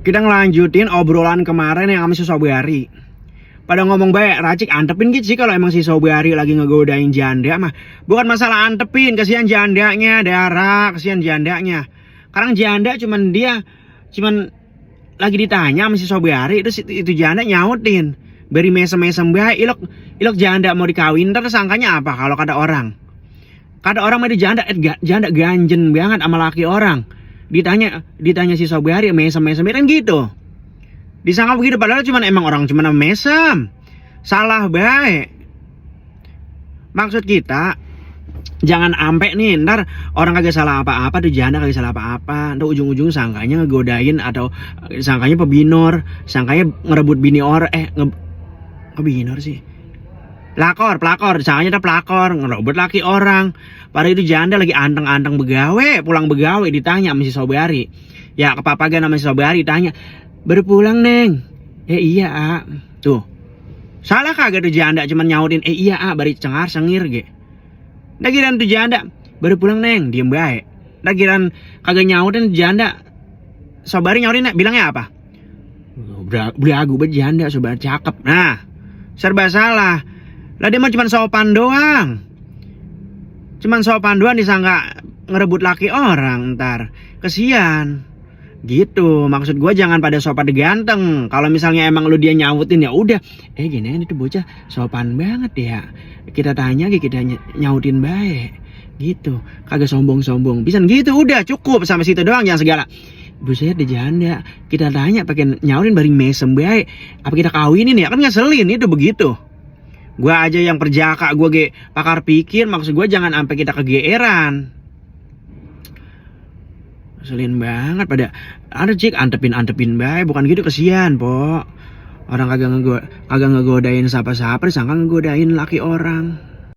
Kita ngelanjutin obrolan kemarin yang sama si Sobari. Pada ngomong baik, Racik antepin gitu sih kalau emang si Sobari lagi ngegodain janda mah. Bukan masalah antepin, kasihan jandanya, Dara, kasihan jandanya. Karena janda cuman lagi ditanya sama si Sobari, terus itu janda nyautin. Beri mesem-mesem baik, ilok janda mau dikawin, terus sangkanya apa kalau kata orang? Kata orang mah janda ganjen banget sama laki orang. Ditanya si Sobari mesem-mesem kan gitu. Disangka begitu padahal emang orang cuman mesem. Salah baik. Maksud kita jangan ampe nih ntar orang kagak salah apa-apa tuh janda kagak salah apa-apa. Ntar ujung-ujung sangkanya ngegodain atau sangkanya pebinor, sangkanya ngerebut bini kebinor sih. Pelakor, sangkanya ada pelakor, ngerebut laki orang. Padahal itu janda lagi anteng-anteng begawe, pulang begawe ditanya sama si Sobari. Ya kepapagan sama si Sobari tanya, "Baru pulang, Neng?" Iya, A." Tuh. Salah kagak tuh janda cuman nyautin, "Iya, A," bari cengar sengir ge. Dagiran tuh janda, "Baru pulang, Neng," diem bae. Dagiran kagak nyautin janda. Sobari nyautin bilangnya apa? Belagu banget janda, Sobari cakep. Nah, serba salah. Lah dia mah cuman sopan doang. Cuman sopan doang disangka ngerebut laki orang ntar. Kesian. Gitu, maksud gue jangan pada sopan ganteng. Kalau misalnya emang lu dia nyautin ya udah. Gini itu bocah sopan banget ya. Kita tanya kita nyautin baik. Gitu, kagak sombong-sombong. Bisa gitu udah cukup sampai situ doang jangan segala. Buset deh janda. Kita tanya pakai nyautin baring mesem baik. Apa kita kawinin ya? Kan ngeselin itu begitu. Gua aja yang perjaka, gue pakar pikir, maksud gue jangan sampai kita kegeeran. Selin banget pada ada cik antepin bae, bukan gitu kesian, Po. Orang kagak ngegodain siapa-siapa disangka ngegodain laki orang.